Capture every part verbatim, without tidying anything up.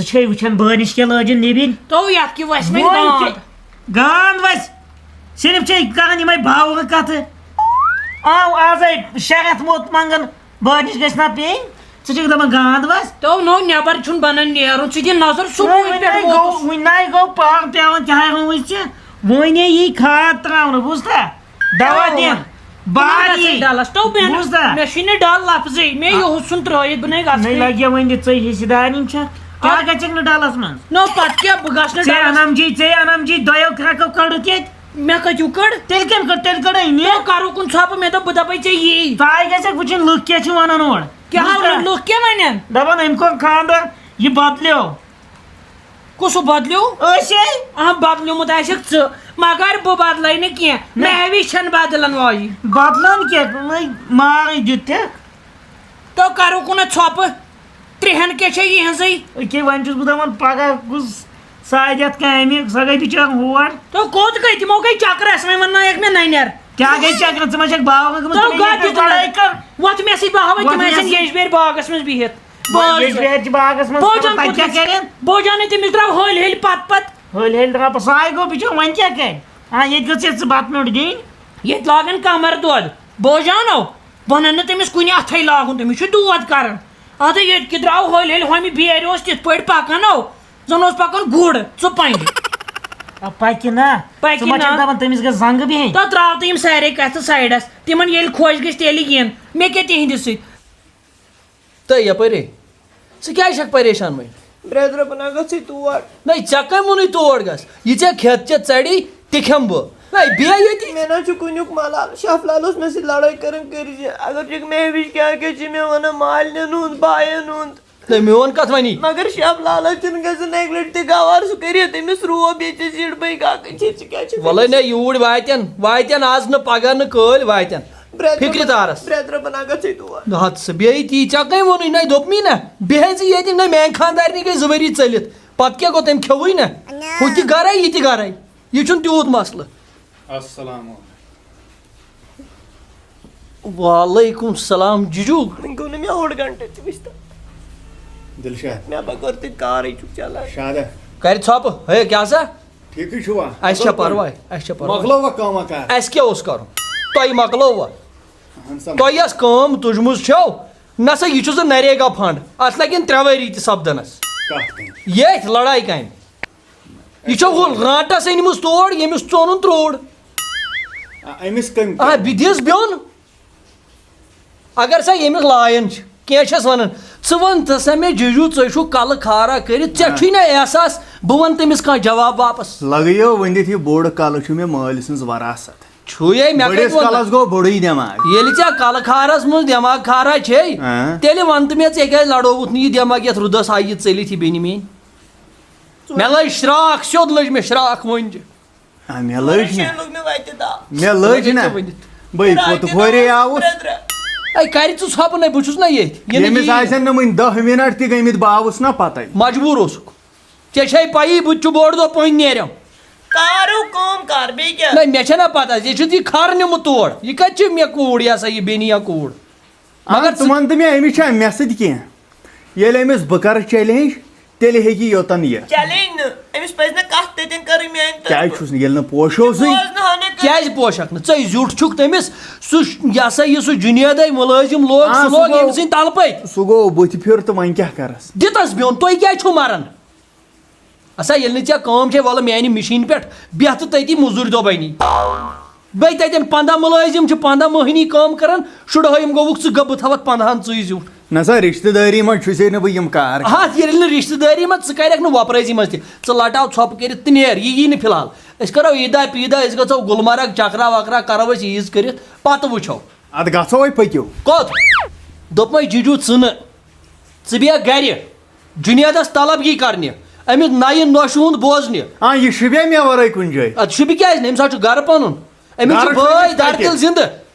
چھے وٕچھان بٲنِش کیٛاہ لٲجِن نیٚبِرۍ۔ تو یَتھ کہِ وَسہِ وۄنۍ وۄنۍ گانٛد۔ کہِ-، گانٛد وَسہِ۔ صرف چھے کَران یِمَے باوٕ کَتھٕ۔ آو آزَے شےٚ رٮ۪تھ موت منٛگان، بٲنِش گژھِ نا پیٚنۍ؟ ژٕ چھَکھ دَپان گانٛد وَس؟ تو نو نٮ۪بر چھُنہٕ بَنان نیرُن، ژٕ دِ نظر نہ، صُبحٲے وٕنہِ پٮ۪ٹھ نَے گوٚو، ووتُس۔ وٕنہِ نَے گوٚو پَہَم پٮ۪وان، کیٛاہ ہَے ووٚن وٕنہِ ژےٚ؟ وۄنۍ یی کھاد ترٛاونہٕ، بوٗزتھا؟ دوا دوا۔ دِن۔ بہٕ ما بار گژھٕ یی۔ ڈلس؟ تو مےٚ نہٕ، بوٗزتھا؟ مےٚ چھُے نہٕ ڈل لفظٕے، مےٚ آ۔ یوٚہُس چھُن ترٲیِتھ، بہٕ نَے گژھٕ نَے نہٕ۔ لگہِ وۄنۍ یہِ ژےٚ حصہٕ دار یِم چھا؟ کیٛاہ آ۔ گژھکھ نہٕ ڈلس منٛز؟ نو پتہٕ کیٛاہ، بہٕ گژھٕ نہٕ ژےٚ ڈلس۔ انم جی، ژےٚ انم جی دۄیو کرٛکو کڑُتھ ییٚتہِ۔ مےٚ کتہِ کڑ؟ تیٚلہِ کمہِ کڑ؟ تیٚلہِ کڑے نہٕ۔ تو کرو کُن ژھۄپہٕ، مےٚ دوٚپ بہٕ دپے ژےٚ یی۔ ژٕ آے گژھکھ وٕچھِنۍ لُکھ کیٛاہ چھِ ونان اورٕ۔ کیٛاہ بوٗزتھا؟ لُکھ کیٛاہ ونن؟ دپان أمۍ کوٚر خانٛدر، یہِ بدلیو۔ کُس ہیوٗ بدلیو؟ أسے۔ آ، بدلیومُت آسٮ۪کھ ژٕ، مگر بہٕ بدلے نہٕ کینٛہہ۔ نہ۔ مےٚ ہیوی چھَنہٕ بدلن واجہِ۔ بدلن کیٛاہ؟ وۄنۍ مارٕے دیُت تہِ۔ تو کرو کُنتھ ژھۄپہٕ۔ ترٛےٚ ہن کیٛاہ چھےٚ یِہٕنٛزٕے؟ أکے وۄنۍ چھُس بہٕ دپان، پگاہ گوٚژھ ساجد کامہِ، سۄ گٔے بِچٲر ہور۔ تو کوٚت گٔے؟ تِمو گٔے چکرس، وۄنۍ وننایکھ مےٚ ننٮ۪ر۔ کیٛاہ گٔے چکرس؟ ژٕ ما چھکھ باوَن گٔمٕژ؟ تو تِمن گوٚو ییٚتہِ دیُت لڑٲے مےٚ۔ کر۔ وۄتھ مےٚ سۭتۍ، بہٕ ہاوے وۄتھ تِم مےٚ آسن سۭتۍ۔ ییٚجبیٲرۍ باغس منٛز بِہِتھ۔ بہٕ بہٕ ییٚجبیٲرۍ چھِ باغس منٛز، بوجان تَتہِ کیٛاہ کوٚتُے؟ کَرن؟ بوجان ہے تٔمِس درٛاو ہٲلۍ ہٲلۍ پتہٕ پتہٕ۔ ہٲلۍ ہٲلۍ درٛاو پتہٕ، سُہ ہاے گوٚو بِچور، وۄنۍ کیٛاہ کَرِ؟ آ، ییٚتہِ گٔژھ ژےٚ ژٕ بَتہٕ میوٚنٛڈ دِنۍ۔ ییٚتہِ لاگن کمر دود۔ بوجانو، بہٕ نہٕ تٔمِس کُنہِ اَتھَے لاگُن، تٔمِس چھُ دود کران۔ اَدٕ ییٚتہِ کہِ درٛاو ہٲلۍ ہٲلۍ، ہۄمہِ بیرِ اوس تِتھ پٲٹھۍ پکان، او، زن اوس پکان گُر، ژٕ پنٛدِ۔ آ، پکہِ نا۔ پکہِ ژٕ ما چھکھ نا۔ دپان تٔمِس گٔژھ زنٛگہٕ بِہِنۍ؟ تہٕ ترٛاو تہٕ یِم سارے کتھٕ سایڈس، تِمن ییٚلہِ خۄش گژھِ تیٚلہِ یِن، مےٚ کیٛاہ تِہنٛدِ سۭتۍ؟ تہٕ یپٲرۍ ہے۔ ژٕ کیٛازِ چھکھ پریشان وۄنۍ؟ برٛدرا، بہٕ نہ گژھٕے تور۔ نَے، ژےٚ کٔمۍ ووٚنُے تور گژھ؟ یہِ ژےٚ کھٮ۪تھ چٮ۪تھ ژَڑی، تہِ کھٮ۪مہٕ بہٕ۔ نَے، بیٚہہ ییٚتی۔ مےٚ نہ چھُ کُنیُک ملال۔ شاہ فلحال اوس مےٚ سۭتۍ لڑٲے کران، کٔرۍ زِ اگر چھُکھ مےٚ وِش کیٛاہ کیٛاہ چھِ مےٚ وَنان مالِنٮ۪ن ہُنٛد، بایَن ہُنٛد۔ نَے، میون کَتھ وَنی؟ مگر شاہ فلحالس چھُنہٕ گژھان اَکہِ لٹہِ تہِ گوارٕ، سُہ کٔرِتھ تٔمِس روب ییٚتہِ ژےٚ زِٹھ بٲے کاکَن چھِ، ژٕ کیٛاہ چھُکھ وَلَے وَنان؟ نَے، یوٗرۍ واتن، واتن آز نہٕ پگاہ نہٕ کٲلۍ واتن۔ برٛدرا، فِکرِ تارس۔ برٛدرا، بہٕ نہ گژھٕے تور۔ نہ ہت سا، بیٚیہِ تی، ژےٚ کٔمۍ ووٚنُے؟ نَے دوٚپمٕے نہ، بیٚہہ زِ ییٚتہِ، نَے میٛانہِ خانٛدارنہِ گٔے زٕ ؤری ژٔلِتھ، پتہٕ کیٛاہ گوٚو تٔمۍ کھیوٚوُے نہ؟ نہ۔ ہُہ تہِ گرے، یہِ تہِ گرے، یہِ چھُنہٕ تیوٗت مسلہٕ۔ السلام علیکم۔ وعلیکم السلام جِجوٗ۔ وۄنۍ گوٚو نہٕ مےٚ اوٚڑ گنٹہٕ تہِ وٕچھتہٕ۔ دِلشاد۔ مےٚ بغٲر تہِ کارٕے چھُکھ چلان۔ شادہ۔ کرِ ژھۄپہٕ، ہے کیٛاہ سا؟ ٹھیکٕے چھُوا؟ اَسہِ چھا اَصٕل پرواے؟ پٲٹھۍ؟ اَسہِ چھا پرواے؟ مۄکلووا کٲمہ کار؟ اَسہِ کیٛاہ اوس کَرُن؟ تۄہہِ مۄکلووا؟ اَہَن سا۔ تۄہہِ ٲس کٲم تُجمٕژ چھَو؟ نہ سا، یہِ چھُ سُہ نریگا فنڈ۔ اَتھ لَگن ترٛےٚ ؤری تہِ سپدنَس۔ کَتھ کَنہِ؟ ییٚتھۍ لڑایہِ کَنہِ۔ یہِ چھو ہُہ رانٛٹَس أنمٕژ تور، ییٚمِس ژٕ اوٚنُن ترٛوڑ۔ آ، أمِس کٔمۍ آ، کٔر؟ بہٕ دِس بیوٚن۔ اگر سا ییٚمیُک لایَن چھِ، کینٛہہ چھَس وَنان، ژٕ وَن تہٕ سا مےٚ جِجوٗ، ژٕ چھُکھ کَلہٕ کھارا کٔرِتھ، ژےٚ ہاں۔ چھُے نہ احساس، بہٕ وَنہٕ تٔمِس کانٛہہ جواب واپَس۔ لَگٲیِو ؤنِتھ، یہِ بوٚڑ کَلہٕ چھُ مےٚ مٲلۍ سٕنٛز وراثت۔ چھُے مےٚ کَتہِ بٔڑِس ووٚن؟ کَلَس گوٚو بوٚڑُے دٮ۪ماغ۔ ییٚلہِ ژےٚ کَلہٕ کھارَس منٛز دٮ۪ماغ کھارا چھے، ہاں۔ تیٚلہِ وَن تہٕ مےٚ، ژےٚ کیٛازِ لڑووُتھ نہٕ یہِ دٮ۪ماغ یَتھ رُدَس آیہِ یہِ ژٔلِتھ یہِ بیٚنہِ میٛٲنۍ؟ مےٚ لٔج شرٛاکھ، سیوٚد لٔج مےٚ شرٛاکھ وۄنۍ۔ آ، مےٚ لٔج نہ۔ شیٚن لوٚگ مےٚ وَتہِ دَب۔ مےٚ لٔج نہ۔ ژےٚ ؤنِتھ۔ بہٕ لٔج کوٚت ژےٚ کھورے ؤنِتھ، آوُس؟ برٛدرا۔ اے، کَرِ ژٕ ژھۄپہٕ نَے، بہٕ چھُس نہ ییٚتھۍ۔ یہِ نہٕ ییٚمِس یِیی نہٕ۔ آسن نہٕ وٕنہِ دَہ مِنٹ تہِ گٔمٕتۍ، بہٕ آوُس نہ پَتَے۔ مجبوٗر اوسُکھ۔ ژےٚ چھے پَیی، بہٕ تہِ چھُ بوٚڑ دۄہ پٔنٛدۍ نیرٮ۪م۔ کارو کٲم کر، بیٚیہِ کیٛاہ؟ نہ، مےٚ چھےٚ نہ پَتہ، ژےٚ چھُتھ یہِ کھَر نیوٗمُت تور۔ یہِ کَتہِ چھِ مےٚ کوٗر، یہِ ہسا یہِ بیٚنہِ یا کوٗر؟ مگر اہن، ژٕ ژٕ وَن تہٕ مےٚ، أمِس چھا مےٚ سۭتۍ کینٛہہ؟ ییٚلہِ أمِس بہٕ کَرٕ چیلنج، تیٚلہِ ہیٚکہِ یہِ یوٚتَن یِتھ۔ چیلنج نہٕ، أمِس پَزِ نہ کَتھ تَتٮ۪ن کَرٕنۍ میٛانہِ طرفہٕ۔ کیٛازِ چھُس نہٕ، ییٚلہِ نہٕ پوشوسٕے؟ بوز نہٕ ہَنٕے کَتھ۔ کیٛازِ پوشَکھ نہٕ؟ ژٕے زیُٹھ چھُکھ تٔمِس، سُہ یہِ ہسا یہِ سُہ جُنیدَے مُلٲزِم لوگ، آ، سُہ سُہ لوگ گوٚو، أمۍ سٕنٛدِ تَلہٕ پٔتۍ۔ سُہ گوٚو بٕتھِ پھیُر تہٕ وۄنۍ کیٛاہ کَرَس؟ دِتَس بیوٚن، تُہۍ کیٛازِ چھُو مَران؟ اسا ییٚلہِ نہٕ ژےٚ کٲم چھے، وَلہٕ میانہِ مِشیٖنہِ پٮ۪ٹھ بیٚہہ تہٕ تٔتی مٔزوٗرۍ دۄہ بَنی۔ بیٚیہِ تَتٮ۪ن پنٛداہ مُلٲزِم چھِ، پنٛداہ مٔہنی کٲم کران، شُرہٲیِم گوٚوُکھ ژٕ، گوٚو بہٕ تھاوَتھ پنٛداہَن ژٕے زیُٹھ۔ نہ سا، رِشتہٕ دٲری منٛز چھُسے نہٕ بہٕ یِم کار کران۔ ہتھ ییٚلہِ نہٕ رِشتہٕ دٲری منٛز، ژٕ کَرٮ۪کھ نہٕ وۄپرٲزی منٛز تہِ۔ ژٕ لٹاو ژھۄپہٕ کٔرِتھ تہٕ نیر، یہِ یی نہٕ فی الحال۔ أسۍ کرو عیٖدا پیٖدا، أسۍ گژھو گُلمرگ، چکرا وکرا کرو أسۍ عیٖز کٔرِتھ، پتہٕ وٕچھو۔ ادٕ گژھو وۄنۍ، پٔکِو۔ کوٚت؟ دوٚپمَے جِجوٗ ژٕ نہٕ۔ ژٕ بیٚہہ گرِ، جُنیدس طلب یی کرنہِ، أمِس نَیہِ نۄشہِ ہُنٛد بوزنہِ۔ آ، یہِ شوٗبیا مےٚ ورٲے کُنہِ جایہِ؟ اَدٕ شوٗبہِ کیٛازِ نہٕ؟ أمِس ہا چھُ گرٕ پنُن۔ أمِس چھُ گرٕ چھُ بٲے أمِس درتِل تَتہِ۔ زِندٕ۔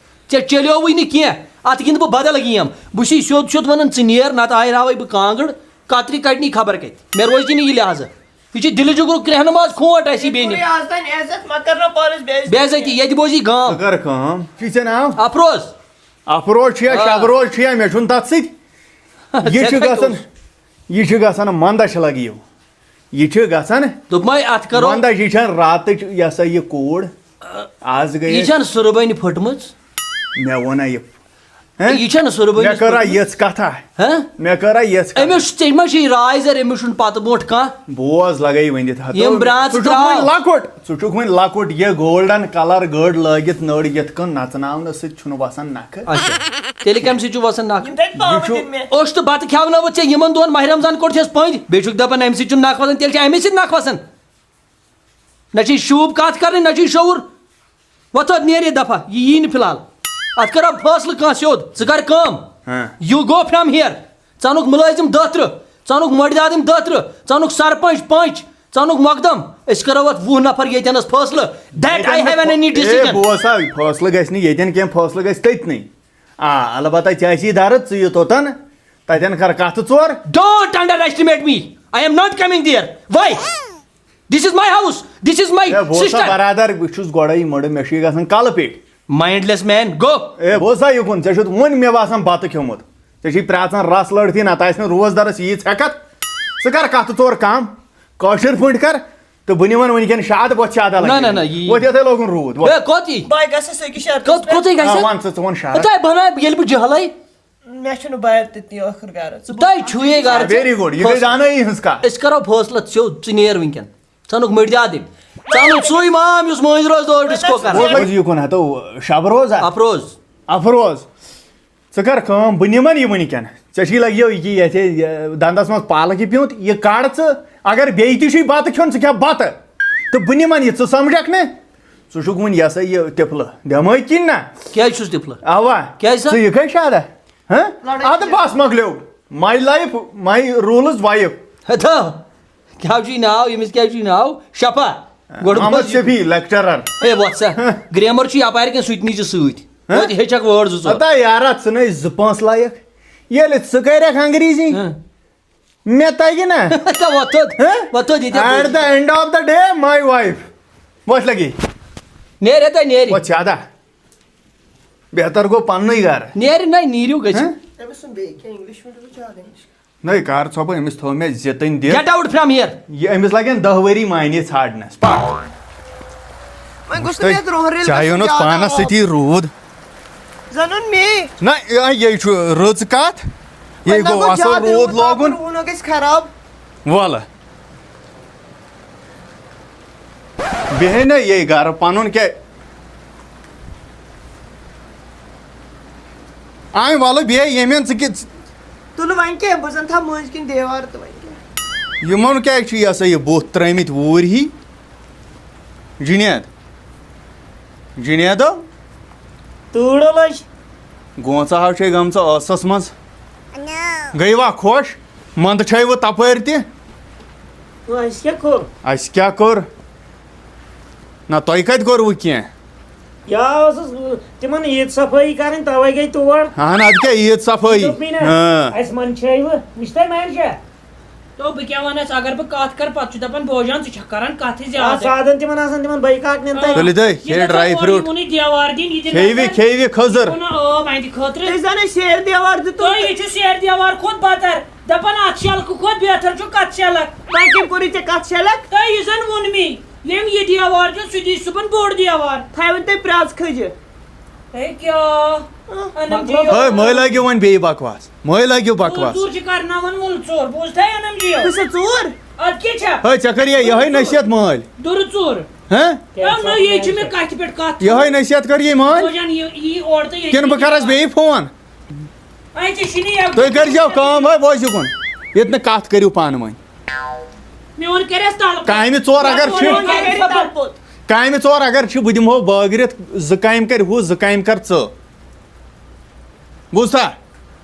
ژےٚ چلیووٕے نہٕ کینٛہہ۔ اَتھ گِنٛدٕ بہٕ بدل گیم۔ بہٕ چھُسے سیوٚد سیوٚد وَنان، ژٕ نیر، نتہٕ آیراوَے بہٕ کانٛگٕر، کترِ کَڑنی خبر کتہِ۔ مےٚ روزِ نہٕ یہِ لحاظہٕ۔ یہِ چھِ دِلہٕ جُگرُک کرٛیٚہنہٕ منٛز کھونٛٹ اَسہِ یہِ بیٚنہِ۔ کوٚرُے آز تام عزت، مہ کر نہ پانَس بے عزتی۔ بے عزتی، ییٚتہِ بوزی گام۔ ژٕ کر کٲم۔ چھُے ژےٚ ناو؟ افروز۔ افروز چھُ یا آ۔ شبروز چھُ یا، مےٚ چھُنہٕ تَتھ سۭتۍ۔ یہِ ژےٚ چھُ کَتہِ گژھان۔ اوس؟ یہِ چھُ گژھان، منٛدَچھ لَگہِ یِو۔ یہِ چھُ گژھان دوٚپمَے اَتھ کَرو۔ منٛدَچھ، یہِ چھَنہٕ راتٕچ، یہِ ہسا یہِ کوٗر۔ آز گٔے یہِ أسۍ۔ چھَنہٕ سُربَنہِ پھٔٹمٕژ۔ مےٚ ووٚن ہا یہِ۔ ہہ؟ یہِ چھَنہٕ سُربَنہِ مےٚ کٔر ہا پھٔٹمٕژ۔ یِژھ کَتھا۔ ہہ؟ مےٚ کٔر ہا یِژھ کَتھا۔ أمِس، ژےٚ ما چھِ یہِ راے زَر، أمِس چھُنہٕ پَتہٕ برونٛٹھ کانٛہہ۔ بوز لَگَے ؤنِتھ ہَتو۔ یِم برٛانٛژ ژٕ چھُکھ وۄنۍ ترٛاو۔ لۄکُٹ۔ ژٕ چھُکھ وۄنۍ لۄکُٹ، یہِ golden colour گٔر لٲگِتھ نٔر یِتھ کٔنۍ نژناونہٕ سۭتۍ چھُنہٕ وسان نکھٕ۔ اچھا، تیٚلہِ کَمہِ سۭتۍ چھُ وسان نکھٕ؟ یِم تھٲے پاوٕ یہِ چھُ دِنۍ مےٚ۔ اوٚش تہٕ بَتہٕ کھیٛاونٲوٕتھ ژےٚ یِمَن دۄن ماہِ رمضان کوٚڑ چھَس پٔنٛدۍ، بیٚیہِ چھُکھ دَپان اَمہِ سۭتۍ چھُنہٕ نکھٕ وسان، تیٚلہِ چھِ اَمے سۭتۍ نکھٕ وسان۔ نہ چھِ شوٗب کَتھ کَرٕنۍ، نہ چھِ شعوٗر۔ وۄتھ تھوٚد، نیر یہِ دفعہ، یہِ یی نہٕ فی الحال۔ اَتھ کَرو فٲصلہٕ کانٛہہ سیوٚد، ژٕ کَر کٲم۔ ہاں۔ You go from here۔ ژٕ اَنُکھ مُلٲزِم دَہ تٕرٛہ، ژٕ اَنُکھ مۄڈِ دادٕم دَہ تٕرٛہ، ژٕ اَنُکھ سرپنٛچ پنٛچ، ژٕ اَنُکھ مۄقدم۔ أسۍ کَرو اَتھ وُہ نفر ییٚتٮ۪نَس فٲصلہٕ۔ That I have an any A, decision۔ بوز سا، فٲصلہٕ گژھِ نہٕ ییٚتٮ۪ن کینٛہہ، فٲصلہٕ گژھِ تٔتنٕے۔ آ، البتہ ژےٚ آسی درد، ژٕ یہِ توٚتَن، تَتٮ۪ن کَر کَتھ ژور۔ Don't underestimate me۔ I am not coming there۔ Why؟ This is my house۔ This is my A, بوز سا sister۔ برادر، بہٕ چھُس گۄڈَے مٔڑٕ، مےٚ چھُ یہِ گژھان کَلہٕ پیٚٹھۍ۔ Mindless man، go۔ اے، بوز سا یہِ کُن، ژےٚ چھُتھ وُنہِ مےٚ باسان بَتہٕ کھیوٚمُت۔ ژےٚ چھُے پرٛاژان رَس لٔڑتھٕے، نَتہٕ آسہِ نہٕ روزدَرَس ییٖژ ہٮ۪کَتھ۔ ژٕ کَر کَتھٕ ژور کَم، کٲشِر پٲٹھۍ کَر، تہٕ بہٕ نِمَن وٕنۍکٮ۪ن شاد، وۄتھ چھِ اَدٕ نہ، لَگہِ۔ نہ، نہ، یی۔ وۄتھ یِتھَے لوگُن روٗد، وۄتھ۔ ہے، کوٚت یی؟ بہٕ گژھٕ سُہ أکِس شرطَس کوٚت، پٮ۪ٹھ۔ کوٚت یی آ، گژھِ؟ وَن ژٕ، ژٕ وَن شرط۔ تۄہہِ بَناو، ییٚلہِ بہٕ جہلَے۔ مےٚ چھُنہٕ بایَر تہِ تہِ ٲخٕر گَرٕ۔ ژٕ تۄہہِ چھُو یے گَرٕ، آ، ژٕ very good۔ یہِ گٔے فٲصلہٕ۔ دانٲیی ہٕنٛز کَتھ۔ أسۍ کَرو فٲصلہٕ، ژٕ ژٕ نیر وٕنۍکٮ۪ن۔ ژٕ اَنُکھ مٔڈۍ دادٕنۍ۔ ژٕ اَنُکھ سُے مام یُس مٲنٛزِ رٲژ دۄہ ڈِسکو کَران۔ بوز یہِ کُن ہَتو، شب روز ہا؟ اَفروز۔ اَفروز۔ ژٕ کَر کٲم، بہٕ نِمَن یہِ وٕنۍکٮ۪ن۔ ژےٚ چھی لَگیو یہِ کہِ یَتھ یہِ دَنٛدَس منٛز پالکہِ پیوٗنٛت، یہِ کَڑ ژٕ۔ اگر بیٚیہِ تہِ چھُے بَتہٕ کھیوٚن، ژٕ کھےٚ بَتہٕ۔ تہٕ بہٕ نِمَن یہِ، ژٕ سَمجھَکھ نہٕ؟ ژٕ چھُکھ وٕنہِ یہِ ہسا یہِ ٹِفلہٕ، دٮ۪مٲغۍ کِنۍ نہ؟ کیٛازِ چھُس ٹِفلہٕ؟ اَوا۔ کیٛازِ سا؟ ژٕ یہِ کَے شادہ؟ ہہ؟ لڑٲے اَدٕ کیٛازِ؟ بَس مۄکلیو۔ My life, my rules, wife۔ ہتو، کیٛاہ چھُے ناو؟ ییٚمِس کیٛاہ چھُے ناو؟ شفا۔ گۄڈٕ محمد بوز یہِ۔ شفیع، lecturer۔ ہے، وۄتھ سا۔ گرٛیمَر چھُ یَپارِ کِنۍ سُہ تہِ نیٖزِ سۭتۍ۔ ہہ؟ توتہِ ہیٚچھَکھ word زٕ ژور۔ ہتا یارا، ژٕ نَے زٕ پانٛژھ لایَکھ۔ ییٚلہِ ژٕ کَرَکھ انگریٖزی، ہہ۔ مےٚ تَگہِ نہ۔ تہٕ وۄتھ تھوٚد۔ ہہ؟ وۄتھ تھوٚد ییٚتہِ۔ At the end of the day, my wife۔ وۄتھ لَگی۔ نیرِ ہتا نیرِ۔ وۄتھ زیادہ۔ بہتر گوٚو پننُے گرٕ۔ نیرِ نہ، نیٖرِو گٔژھِو۔ ہہ؟ أمِس سُنٛد بیٚیہِ کینٛہہ English word چھُ زیادٕ English۔ نٔے کر ژھۄپہٕ، أمِس تھوٚو مےٚ زِتٕنۍ دِتھ۔ Get out from here۔ یہِ أمِس لَگن دَہ ؤری معنی ژھانڈنَس۔ پَکھ۔ وۄنۍ گوٚژھ نہٕ مےٚ درٛوہرٕے چایو گژھُن نہٕ زیادٕ پانَس آب۔ سۭتی روٗد۔ زَن اوٚن مے۔ نہ، یہِ، یہِ چھُ رٕژ کَتھ۔ یہِ وۄنۍ گوٚو لَگو اَصٕل زیادٕ روٗد روٗد لاگُن۔ لاگُن، وُنو گژھِ خراب۔ وَلہٕ۔ بیٚہے نہ یے گرٕ پَنُن کیٛاہ؟ آے وَلہٕ بیٚہہ ییٚمٮ۪ن ژٕ کہِ تُلہٕ وۄنۍ کیٛاہ، بہٕ زَن تھاوٕ مٔنٛزۍ کِنۍ دیوار تہٕ وۄنۍ کیٛاہ۔ یِمَن کیٛازِ چھِ یہِ ہسا یہِ بُتھ ترٛٲمٕتۍ ووٗرۍ ہی؟ جُنید۔ جُنیدو۔ تۭر لٔج۔ گونٛژا ہا چھے گٔمژٕ ٲسَس منٛز۔ گٔے وا خۄش؟ منٛدٕ چھے وٕ تَپٲرۍ تہِ۔ وۄنۍ اَسہِ کیٛاہ کوٚر؟ اَسہِ کیٛاہ کوٚر؟ نہ، تۄہہِ کَتہِ کوٚروٕ کینٛہہ؟ یا ٲسٕس تِمَن عیٖد صفٲیی کَرٕنۍ، تَوَے گٔے تور۔ اَہَن، اَدٕ کیٛاہ عیٖد صفٲیی؟ دوٚپمَے نہ، ہاں۔ اَسہِ منٛدٕ چھے وٕ۔ وٕچھ تۄہہِ مَنٛدٕ چھا؟ تو بہٕ کیٛاہ وَنَس، اگر بہٕ کَتھ کَرٕ، پَتہٕ چھُ دَپان، بوجان، ژٕ چھَکھ کَران کَتھٕے آ، زیادٕ۔ سادَن تِمَن آسان تِمَن بٲے کاکنٮ۪ن تام۔ تُلِو تُہۍ، یہِ کھیٚیِو نَسا dry fruit۔ ووٚنُے دیوار دِنۍ، یہِ دِنۍ کھیٚیِو، نَسا۔ کھیٚیِو کھٔزٕر۔ یہِ گوٚو نہٕ آب اَہَنٛدِ خٲطرٕ۔ تُہۍ زَن ٲسۍ سیرِ دیوار دیُتمُت۔ تۄہہِ یہِ چھُ سیرِ دیوار کھۄتہٕ بدتر۔ دَپان، اَتھ شَلکہٕ کھۄتہٕ بہتر چھُ کَتھ شَلَکھ۔ وۄنۍ کٔمۍ کوٚرُے ژےٚ کَتھ شَلَکھ؟ تۄہہِ یہِ زَن ووٚن مے، ییٚمۍ یہِ دیوار دیُت، سُہ دی صُبحن بوٚڑ دیوار۔ تھایوُن تُہۍ پرٛٮ۪س کھٔجہِ۔ ہے کیٛاہ؟ آ، اَنَم مۄکلو۔ جِیو۔ ہے، مٔلۍ لٲگِو وۄنۍ بیٚیہِ بکواس۔ مٔلۍ لٲگِو بکواس۔ ژوٗر چھِ کرناوان مُلہٕ ژور، بوٗزتھا اَنَم جِیو؟ بہٕ چھَس ژوٗر۔ اَدٕ کیٛاہ چھا؟ ہے، ژےٚ کٔر یہِ یِہوٚے نصیحت مٲلۍ۔ دُرٕ ژوٗر۔ ہہ؟ نہ، نہ، یہِ چھِ مےٚ کَتھِ پٮ۪ٹھ کَتھ۔ یِہوٚے نصیحت کٔر یہِ مٲلۍ؟ بوجان، یہِ، یہِ اورٕ تہٕ یہِ کِنہٕ بہٕ کَرَس بیٚیہِ فون؟ اَتہِ چھِنہٕ یَوٕ۔ تُہۍ کٔرۍزیو کٲم، ہے، بوزِ یہِ کُن۔ ییٚتہِ نہٕ کَتھ کٔرِو پانہٕ ؤنۍ۔ میون کریس تَلہٕ پوٚت۔ کامہِ ژور اگر چھِ۔ میون کریس تَلہٕ پوٚت۔ کامہِ ژور اگر چھِ، بہٕ دِمہو بٲگرِتھ، زٕ کامہِ کَرِ ہُہ، زٕ کامہِ کَر ژٕ۔ بوٗزتھا؟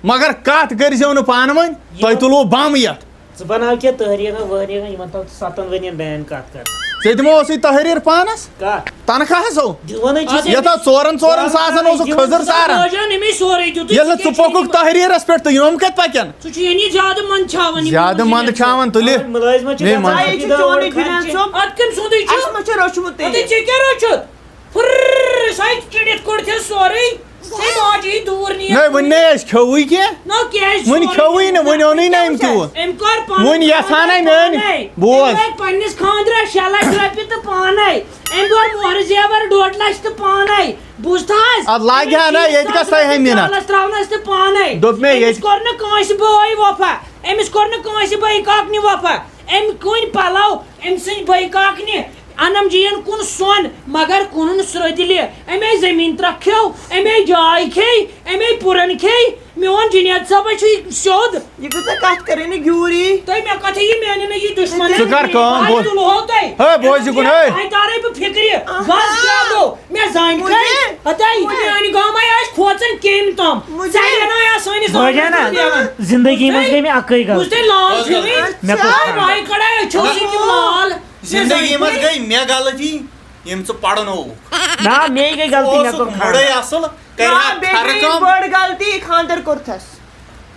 مگر کَتھ کٔرۍزیو نہٕ پانہٕ ؤنۍ، تۄہہِ تُلوُ بَم یَتھ۔ ژٕ بَناو کینٛہہ تحریٖرا وحریٖرا، یِمَن تھاو ژٕ سَتَن ؤرِین ban کَتھ کَر۔ ژےٚ دِمو اوسُے تحریٖر پانَس؟ کَتھ؟ تنخواہس ہو؟ دِوان ہے چھِ۔ یَتھ آو ژورَن ژورَن ساسَن اوسُکھ کھٔزٕر ساران۔ بوجان أمِس سورُے دیُتُے، ییٚلہِ ژٕ نہٕ ژٕ کیٛازِ ژٕ پوٚکُکھ یِم تحریٖرس پٮ۪ٹھ تہٕ یِم کَتہِ پَکن؟ ژٕ چھُ یعنی زیادٕ منٛد چھاوان یِم زیادٕ یِم منٛد چھِ چھاوان تُلہِ۔ مُلٲزِمَس چھِ مے گژھان منٛد۔ اَتھ یہِ چھُ چونُے فِنانسُک۔ اَتھ کٔمۍ سُنٛدُے چھُ؟ اَسہِ ما چھُ روٚچھمُت تیٚلہِ؟ اَدٕ ژےٚ کیٛاہ روٚچھُتھ؟ پھٕرر، سۄے کٔڑِتھ کوٚڑ ژےٚ سورُے۔ ہے، ماجہِ یی دوٗر نِیَکھ۔ نہ، وۄنۍ نے اَسہِ کھیوٚوُے کینٛہہ۔ نہ، کیٛازِ وۄنۍ سورُے کھیوٚوُے نہٕ، کینٛہہ وۄنۍ اوٚنُے نہٕ أمۍ کیٛاہ تیوٗت۔ اوس؟ أمۍ کوٚر پَنُن وۄنۍ یَژھان خانٛدر ہے میٛٲنۍ پانَے۔ بوز۔ أمۍ لٲگۍ پنٛنِس خانٛدرَس شےٚ لَچھ رۄپیہِ تہٕ پانَے۔ أمۍ کوٚر مۄہرٕ زیوَر ڈۄڈ لَچھ تہٕ پانَے۔ بوٗزتھا حظ؟ اَدٕ لاگہِ ہا نہ، أمِس ییٚتہِ کَس تھایہِ ہا مِنَتھ؟ ٹالَس ترٛاونَس تہٕ پانَے۔ دوٚپ مےٚ أمِس ییٚتہِ۔ کوٚر نہٕ کٲنٛسہِ بٲے وفا۔ أمِس کوٚر نہٕ کٲنٛسہِ بٲے کاکنہِ وفا۔ أمۍ کٕنۍ پَلَو أمۍ سٕنٛدۍ بٲے کاکنہِ۔ انم جی ین کُن سۄن، مگر کُنُن سرٛدلہِ۔ اَمے زٔمیٖن ترٛکھیو، اَمے جاے کھے، اَمے پُرن کھے۔ میون جنید صٲبہ چھُ یہِ سیوٚد۔ یہِ کۭژاہ کتھ کٔرٕنۍ نہٕ گیوٗری۔ تُہۍ مےٚ کتھٕ یہِ میانہِ نہٕ یہِ دُشمن۔ ژٕ کر کٲم، آے بوز۔ تُلہو تۄہہِ۔ ہے، بوز یہِ کُن، ہے۔ آے تارے بہٕ فِکرِ۔ آہا۔ بس کیٛاہ گوٚو؟ مےٚ زانہِ مُجہِ۔ کٔرۍ۔ ہتے، مُجہِ۔ میانہِ گامے آسہِ کھوژان کیٚمۍ تام۔ مُجہِ۔ ژےٚ یَنہٕ آے آسٲنِس بوزے نا، زندگی منٛز گٔے مےٚ اَکٕے غلطی۔ بوز تۄہہِ لال چھُ مےٚ۔ مےٚ کوٚر آے خراب۔ وایہِ کڑے أچھو سۭتۍ یِم لال۔ زندگی منٛز گٔے مےٚ غلطی، یِم ژٕ پرنووُکھ۔ نہ، مے گٔے غلطی، مےٚ اوسُکھ کوٚر خراب۔ مُڑے اصل، کرِ ہا نہ، بیٚیہِ کھرٕ گٔے کٲم۔ بٔڑ غلطی، خانٛدر کوٚرتھس۔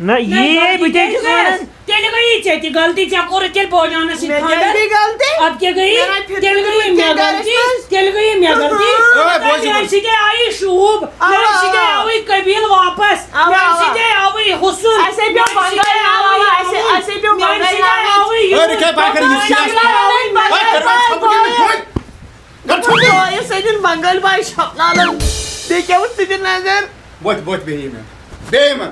نہ، نہ، یی غلطی بہٕ تہِ کیٛازِ چھُس وَنان۔ گٔیَس؟ تیٚلہِ گٔیی ژےٚ تہِ غلطی، ژےٚ کوٚرُتھ تیٚلہِ بوجانس سۭتۍ مےٚ کیٛازِ خانٛدر۔ گٔے غلطی؟ اَدٕ کیٛاہ گٔیی؟ مےٚ نہ فِکرِ تیٚلہِ گٔیی روٗز مےٚ کینٛہہ گرس غلطی، منٛز۔ تیٚلہِ گٔیی مےٚ غلطی۔ اۭں۔ اے، بوز یہِ میٛانہِ گوٚو۔ سۭتۍ آیہِ شوٗب، اَوا، میٛانہِ سۭتۍ اَوا۔ آوٕے قبیٖل واپس، اَوا، میٛانہِ اَوا۔ سۭتۍ آوٕے حُسُن، اَسے پیوٚو میٛانہِ سۭتۍ بنٛگٲلۍ آوٕے، آوٕے، اَسے، اَسے پیوٚو میٛانہِ سۭتۍ بنٛگٲلۍ آوٕے۔ آوٕے۔ ہے، رُکے، پکھ کر، یہِ چھِ بنٛگٲلۍ آوٕے۔ ہے، کر وۄنۍ ژھۄپہٕ کٔرِتھ وۄنۍ۔ کر ژھۄپہٕ۔ بٲیِس سۭتۍ بنٛگٲلۍ باے شپنالن۔ بیٚیہِ کیٛاہ وُچھ ژٕ تہِ نظر؟ وۄتھ، وۄتھ، بیٚہہِ یِمن۔ بیٚہہِ یِمن۔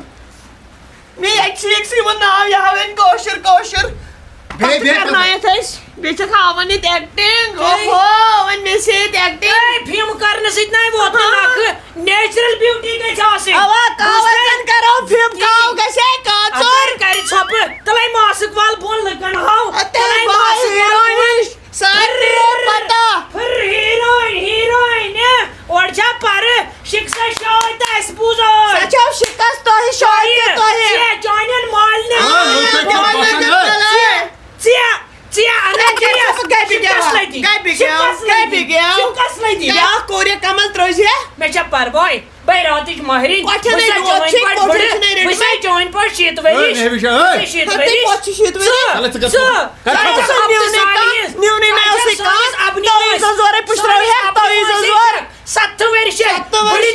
مےٚ ییٚتہِ چھُ أکسٕے وۄنۍ ناو یہِ ہاوٕنۍ کٲشُر، کٲشُر۔ بیٚیہِ، پَتہٕ بیٚیہِ، کرنایَتھ أسۍ۔ بیٚیہِ چھَکھ ہاوان ییٚتہِ acting۔ اوہو، وۄنۍ مےٚ چھِ ییٚتہِ acting۔ ہے، فِلم کرنہٕ سۭتۍ نَے ووت نہٕ ہاں۔ نَکھٕ۔ Natural beauty گژھِ آسٕنۍ۔ اَوا، کاوَن بوٗزتھٕ؟ زَن کَرو فِلم، کِہیٖنۍ۔ کاو گژھِ ہے کاژُر۔ اَپٲرۍ کَرِ ژھۄپہٕ۔ تَلَے ماسٕک وَل بۄن لُکَن ہاو۔ اَدٕ تَلَے تَلَے ماسٕک وَل بۄن۔ ہیٖرویِن۔ سارنٕے پتہ۔ پھر ہیٖرویِن، ہیٖرویِن، اورٕ چھا پرٕ، شِکسَس شٲدۍ تہٕ اَسہِ بوٗز ٲدۍ۔ سۄ چھو شِکس تۄہہِ، شٲدۍ تہِ تۄہہِ۔ ژےٚ چانٮ۪ن مالنہِ۔ آ، لُکھ کٔرۍ کیٛاہ باسان، ہے؟ ژےٚ، ژےٚ، ژےٚ اَنان ژےٚ کیٛاہ چھَکھ گَبہِ شِکس گٮ۪وان؟ لٔگی۔ گَبہِ گٮ۪و، شِکس لٔگی۔ گَبہِ گٮ۪و۔ شِکس لٔگی۔ بیٛاکھ کوریہ کمل ترٛٲوزِ۔ مےٚ چھا پرواے؟ بہٕ روتٕچ مہرِنۍ، بہٕ راتٕچ مہرِنۍ۔ بہٕ چھَس چٲنۍ پٲٹھۍ شیٖتھ ؤرِش۔ بہٕ چھَس چٲنۍ پٲٹھۍ شیٖتھ ؤرِش۔ ہے، مےٚ وٕچھ، ہے۔ بہٕ چھَس شیٖتھ ؤرِش۔ تَتہِ کوٚت چھِ شیٖتھ ؤرِش؟ ژٕ، ژٕ، ژٕ، ژٕ، ژٕ، ژٕ، ژٕ، نیونٕے کانٛہہ، نیونٕے مےٚ ٲسٕے کانٛہہ۔ تَوَے زَن زورَے پُشراوِ ہے، تَوَے زَن زورَے۔ ستھ ؤرِش۔ ستھ ؤرِش۔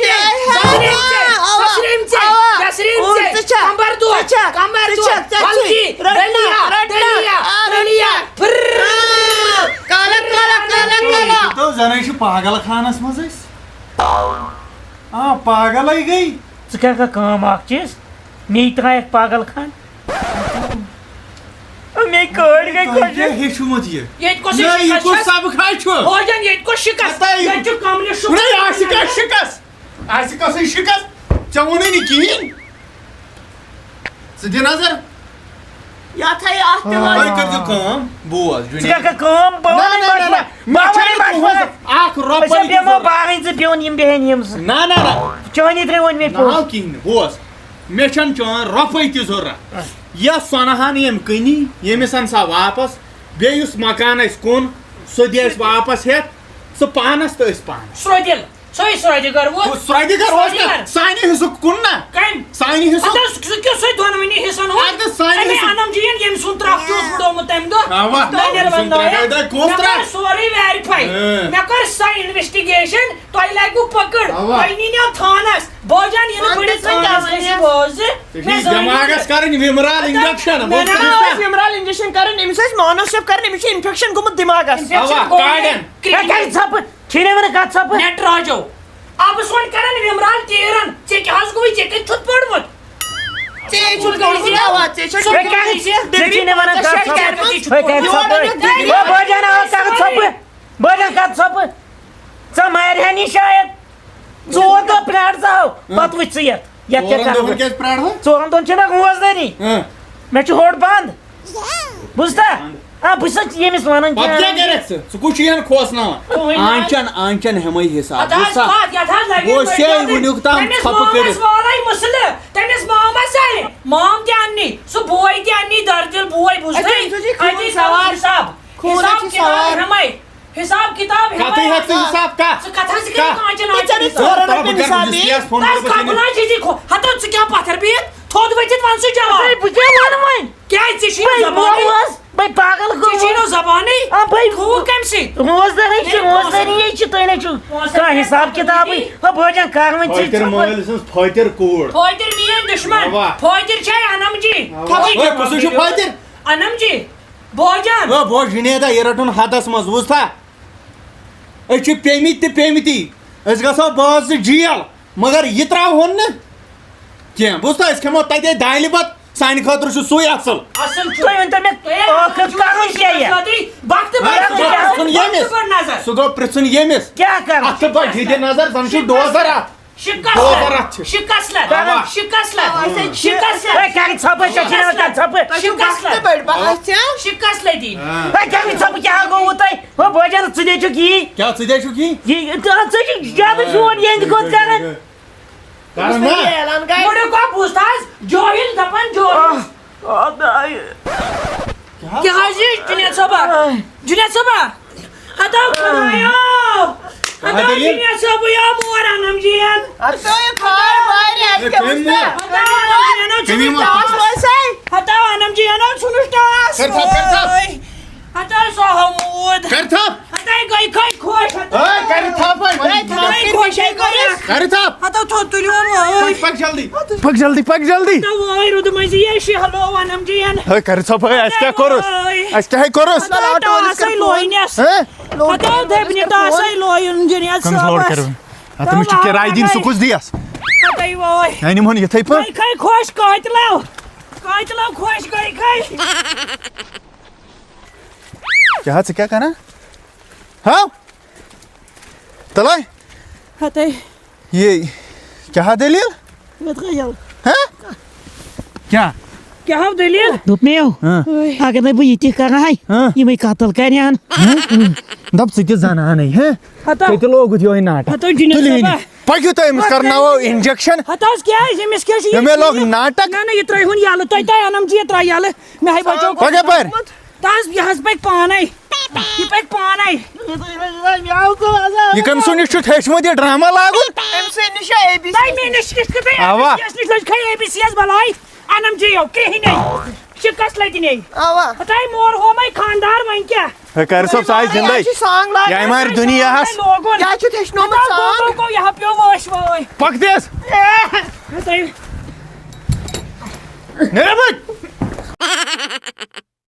زانِم ژےٚ، آ، آ، سۄسرِم ژےٚ، آ۔ وٮ۪سرِم اور ژےٚ، ژٕ چھَکھ، کمبر دود، ژٕ چھَکھ، کمبر ژٕ دود، چھَکھ، ژٕ چھَکھ۔ ہلکی، رَٹنا، دٔلیا، رَٹنا۔ دٔلیا۔ پھر۔ آ، کالک، کالک، کالک، کالک۔ تو زَنَے چھُ پاگل خانَس منٛز أسۍ۔ آ، پاگلے گٔے۔ ژٕ کیٛاہ کر کٲم اکھ چیٖز، مے ترٛایَکھ پاگل خان۔ مے کٲڑۍ گٔے تۄہہِ خۄش۔ کیٛاہ ہیٚچھمُت یہِ؟ ییٚتہِ کۄس نہ، یہِ شِکَس کُس چھَس؟ سبقہ چھُ؟ بوجن، ییٚتہِ کۄس شِکَس؟ ہتا یہِ ییٚتہِ چھُ کملہِ شُکُر۔ نہ، یہِ آسہِ کَتھ شِکَس؟ آسہِ کۄسٕے شِکَس؟ ژےٚ ووٚنُے نہٕ کِہیٖنۍ۔ ژٕ دِ نظر۔ یتھ ہے اتھ تہِ آ۔ وَنہٕ۔ تُہۍ کٔرۍزیو کٲم، بوز، ژٕ جُنید۔ کیٛاہ کر کٲم؟ بہٕ نہ، وَنَے نہ، نہ، مشورٕ۔ نہ۔ مےٚ بہٕ چھَنہٕ وَنَے مشورٕ۔ پونٛسہٕ اکھ رۄپَے أسۍ ہا تہِ بیٚہمو ضوٚرَتھ۔ بارٕنۍ زٕ پیوٚن یِم بیٚہن یِم زٕ۔ نہ، نہ، نہ۔ چٲنی ترٛےٚ ووٚن مےٚ نہ پونٛسہٕ۔ ہاو کِہیٖنۍ نہٕ۔ بوز، مےٚ چھَنہٕ چٲنۍ رۄپَے تہِ ضوٚرَتھ۔ یۄس سۄنہٕ ہَن ییٚمہِ کٕنی، ییٚمِس اَن سا واپَس، بیٚیہِ یُس مکان اَسہِ کُن، سُہ دِ اَسہِ واپَس ہٮ۪تھ، سُہ پانَس تہٕ أسۍ پانَس۔ سرٛۄدِل۔ سُے سرٛۄدِگر ووت۔ ہُہ سرٛۄدِگر اوس سرٛۄدِگر۔ نہ، سانہِ حصُک کُن نہ۔ کَمہِ؟ سانہِ حصُک۔ اَدٕ سُہ کیُتھ سُہ دۄنوٕنی حصن ہُنٛد؟ اَدٕ سانہِ أمۍ حصُک۔ اَنم جی یَن ییٚمۍ سُنٛد ترٛکھ تہِ اوس بُڈومُت تَمہِ دۄہ۔ اَوا، دانٮ۪ر أمۍ سُنٛد وَنٛدنایَن۔ ترٛکھ، اَدٕ کُس مےٚ کوٚر ترٛکھ؟ سورُے verify۔ اۭں۔ مےٚ کٔر سۄ investigation، تۄہہِ لَگِوٕ پٔکٕڑ۔ اَوا۔ تۄہہِ نِنیو تھانَس۔ بوجان یِنہٕ وۄنۍ بٔڑِس کیٛاہ تھانَس وَنہِ؟ گژھِ بوزٕ۔ ژےٚ چھُے مےٚ زٲنۍ دٮ۪ماغَس نہٕ۔ کَرٕنۍ وِمرال اَدٕ injection۔ مےٚ بوٗزتھا؟ نہ ٲس وِمرال injection کَرٕنۍ، أمِس ٲسۍ مانو شیف کَرٕنۍ، أمِس چھُ infection گوٚمُت دٮ۪ماغَس۔ infection اَوا، گوٚو کاڑٮ۪ن۔ مےٚ۔ ہے، کَرِ ژھۄپہٕ۔ چھِنہٕ وَنان کَتھ ژھۄپہٕ۔ نٮ۪ٹ راجو۔ اَبہٕ سون کرن وِمرال تیٖرن۔ ژےٚ کیٛاہ حظ گوٚوُے؟ ژےٚ کَتہِ چھُتھ پوٚرمُت؟ ژےٚ چھُتھ پوٚرمُت؟ اَوا، ژےٚ چھُتھ ژےٚ کیٛاہ، ژےٚ چھِی نہٕ وَنان کَتھ ژےٚ ژھۄپہٕ؟ کیٛاہ چھُتھ ہے، کَتہِ پوٚرمُت؟ ژھۄپہٕ؟ ہے، بہٕ بہٕ جانا آو کَتھ ژھۄپہٕ۔ بہٕ جانا کَتھ ژھۄپہٕ۔ ژٕ مارِ ہا نی شاید۔ ژور دۄہ پرٛار ژٕ ہاو۔ اۭں۔ پَتہٕ وٕچھ ژٕ یَتھ۔ یَتھ کیٛاہ ژورَن دۄہَن کَرٕ بہٕ؟ کیٛازِ پرٛارٕ ہا؟ ژورَن دۄہَن چھِنہ روزدٲری۔ اۭں۔ مےٚ چھُ ہوٚٹ بنٛد۔ بوٗزتھا؟ آ، بہٕ چھُس ییٚمِس وَنان پَتہٕ کیٛاہ کیٛاہ۔ کَرَکھ ژٕ؟ ژٕ کُس چھُ یَن کھوژناوان؟ کٕہٕنۍ نہٕ۔ آنچَن، آنچَن ہٮ۪مَے حِساب۔ اَدٕ حظ، بوٗزتھا؟ پَتہٕ یَتھ حظ لَگہِ بہٕ اوسُس ہے گۄڈٕنٮ۪تھٕے وٕنیُک تام تٔمِس ژھۄپہٕ مامَس کٔرِتھ۔ والَے مسلہٕ، تٔمِس مامَس آے مام تہِ اَننی، سُہ بوے تہِ اَننی، دَردِل بوے، بوٗزتھٕے؟ اَدٕ تٔمِس چھُ خوٗن اَتی تھاوُس سوار۔ حِساب۔ خوٗن حِساب حظ چھُ کِتاب سوار۔ ہٮ۪مَے۔ حِساب کِتاب ہٮ۪مَے۔ کَتھٕے ہٮ۪تھ ژٕ حِساب کَتھ؟ ژٕ کَتھ حظ ژٕ کَتھ؟ کَتھ؟ کانچَن ژٕ آنچَن ژےٚ نہٕ حِساب؟ ژورَن تَلہٕ بہٕ رۄپیَن کَرٕ حِساب بہٕ یہِ؟ چھُس یَتھ فون تَس کَرٕ بہٕ کَتھ ژےٚ وَنان چھِ ژےٚ کھو-، ہَتو ژٕ کیٛاہ پَتھَر بِہِتھ؟ تھوٚد ؤتھِتھ وَن سُہ جواب۔ ہے، بہٕ کیٛاہ وَنہٕ وۄنۍ؟ کیٛازِ ژےٚ چھُے نہٕ بے زبانٕے؟ بوز، بے پاگل ژےٚ چھُے نہٕ گوٚمُت۔ زبانٕے۔ آ، بھائی۔ تھوٚوُکھ کٔمۍ سٕے؟ روزدَرٕے چھِ، روزدَرٕے چھِ، تُہۍ نَے چھِو کانٛہہ حِساب کِتابٕے۔ ہا، بٲجان کَر وۄنۍ ژٕ فٲطر ژھۄپہٕ؟ مٲلۍ سٕنٛز فٲطر کوٗر۔ فٲطر میٛٲنۍ دُشمَن۔ اَوا۔ فٲطر چھے اَنَم جی۔ اَوا۔ ہے، کُسُے چھُ فٲطر؟ اَنَم جی۔ بٲجان۔ او، بوز جُنیدا، یہِ رَٹُن حدَس منٛز، بوٗزتھا؟ أسۍ چھِ پیٚمٕتۍ تہٕ پیٚمٕتی۔ أسۍ گژھو باز تہٕ جیل، مگر یہِ ترٛاوہون نہٕ کینٛہہ۔ بوٗزتھا، أسۍ کھٮ۪مو تَتے دانہِ بَتہٕ۔ سانہِ خٲطرٕ چھُ سُے اَصٕل۔ اَصٕل چھُ۔ تُہۍ ؤنۍ تو مےٚ، تُہۍ ٲخٕر کَرُن کیٛاہ یہِ؟ بَختہٕ ہا، پَتہٕ سُہ گوٚو نظر۔ پرٛژھُن ییٚمِس۔ بَختہٕ پَتہٕ نظر۔ سُہ گوٚو پرٛژھُن ییٚمِس۔ کیٛاہ کَرُن؟ اَتھ تہٕ بَتہٕ یہِ دِ نظر، زَن چھُ ڈوزَر اَتھ۔ شِکَس ڈوزَر لَد۔ اَتھ چھِ۔ شِکَس لَد۔ اَوا۔ شِکَس لَد۔ شِکَس لَد۔ ہے، کَرِ ژھۄپہٕ، ژےٚ چھِ نہٕ وَتان ژھۄپہٕ۔ شِکَس لَد۔ بٔڑۍ بَچہٕ چھا؟ شِکَس لَدی۔ ہاں۔ ہے، کَرِ ژھۄپہٕ، کیٛاہ گوٚوُ تۄہہِ؟ ہو، بٲجان، ژٕ دے چھُکھ یی۔ کیٛاہ ژٕ دے چھُکھ یی؟ یہِ، ژٕ، ژٕ چھُکھ زیادٕ شور یِہِنٛدِ کھۄتہٕ کَران۔ کَران نا؟ گۄڈٕ کَتھ بوٗزتھا حظ؟ جٲہِل دَپان جٲہِل۔ آہ، آہ، نہ۔ کیٛاہ حظ یہِ جُنید صٲبا؟ آہ۔ جُنید صٲبا؟ ہتو خۄدایو! ہتو دٔلیٖل؟ جُنید صٲبٕے آو مور اَنَم جِیَن۔ ہتو یہِ خۄداے واریاہ ہے، کیٛاہ کٔمۍ وٕچھتھا؟ مور؟ ہتو اَنَم جِیَن آو کٔمۍ ژھُنُس مور؟ ٹاس۔ ہتو اَنَم جِیَن آو ژھُنُس ٹاس۔ کر تھپھ، کر تھپھ۔ ہتو سُہ آو موٗد۔ کر تھپھ۔ ہتاے گٔے کھے خۄش، ہتاے۔ ہے، کَرِ تھپھ وۄنۍ۔ ہے، تھپھ۔ گٔے خۄش، ہے، گٔے۔ کَرِ تھپھ۔ ہتو تھوٚد تُلِوُن وۄنۍ۔ پَک، پَک جلدی۔ پَک جلدی، پَک جلدی۔ ہتو وۄنۍ روٗدمَے زِ یے شہلو وَنَم جِیَن۔ ہے، کَرِ تھپھ، ہے، اَسہِ کیٛاہ کوٚرُس؟ وۄنۍ۔ اَسہِ کیٛاہ ہے کوٚرُس؟ ہتو ٹاسَے لوینَس۔ ہے؟ ہتو دٔبنہِ ٹاسَے لویُن جِنید کٔمِس لوڈ صٲبَس۔ کَرٕ وۄنۍ؟ ہتو تٔمِس چھِ وۄنۍ۔ کِراے دِنۍ، سُہ کُس دِیَس؟ ہتو وۄنۍ۔ یعنی ووٚن یِتھَے پٲٹھۍ۔ گٔے کھے خۄش قٲتلو۔ قٲتلو خۄش گٔے کھے۔ کیٛاہ، ژٕ کیٛاہ کران؟ ہاو؟ تَلے؟ ہتے۔ یہِ کیٛاہ دٔلیٖل؟ مےٚ تھٲے یَلہٕ۔ ہہ؟ کیٛاہ؟ کیٛاہ ہاو دٔلیٖل؟ دوٚپ مےٚ یو، ہاں۔ اگر نہٕ بہٕ یہِ تہِ کرٕ ہاے، ہاں۔ یِمَے قتل کرِ ہن۔ ہہ؟ دَپ ژٕ تہِ زنانٕے، ہہ؟ ہتا۔ ژےٚ تہِ لوگُتھ یِہوٚے ناٹک۔ ہتا جُنید تُلِو صٲبا۔ یہِ۔ پٔکِو تُہۍ، أمِس کرناوو injection۔ ہتا حظ کیٛازِ؟ أمِس کیٛاہ چھُ یہِ؟ مےٚ لوگ ناٹک۔ نہ، نہ، یہِ ترٛٲیہُن یَلہٕ۔ تۄہہِ، تۄہہِ اَنَم جی، یہِ ترٛاو یَلہٕ۔ مےٚ ہے بچو۔ پَکھ یَپٲرۍ۔ تَس یہِ حظ پَکہِ پانَے۔ یہِ پَکہِ پانَے۔ یہِ کٔمۍ سُنٛد نِش چھُ ہیٚچھمُت یہِ ڈرامہ لاگُن؟ أمۍ سٕے نِش چھُ اے بی سی۔ تۄہہِ مےٚ نِش کِتھ کٔنۍ؟ اَوا۔ أمِس نِش لٔج کھے اے بی سی یَس بَلاے۔ اَنَم جی یو، کرٛہِنۍ۔ شِکَس لٔدِنۍ۔ اَوا۔ ہَتاے مور ہومَے خانٛدار وۄنۍ کیٛاہ؟ ہے، قاری صٲب، سُہ آسہِ زِندَے۔ یہِ چھُ سانٛگ لاگان۔ یہِ آیہِ مارِ دُنیا ہَس۔ لوگُن۔ یہِ چھُ ہیٚچھنومُت ہَتاے سانٛگ۔ لوگو، یہِ ہا پیوٚو وٲسۍ وٲے۔ پَک دِس۔ ہَتاے۔ نیرٕ بٔتۍ۔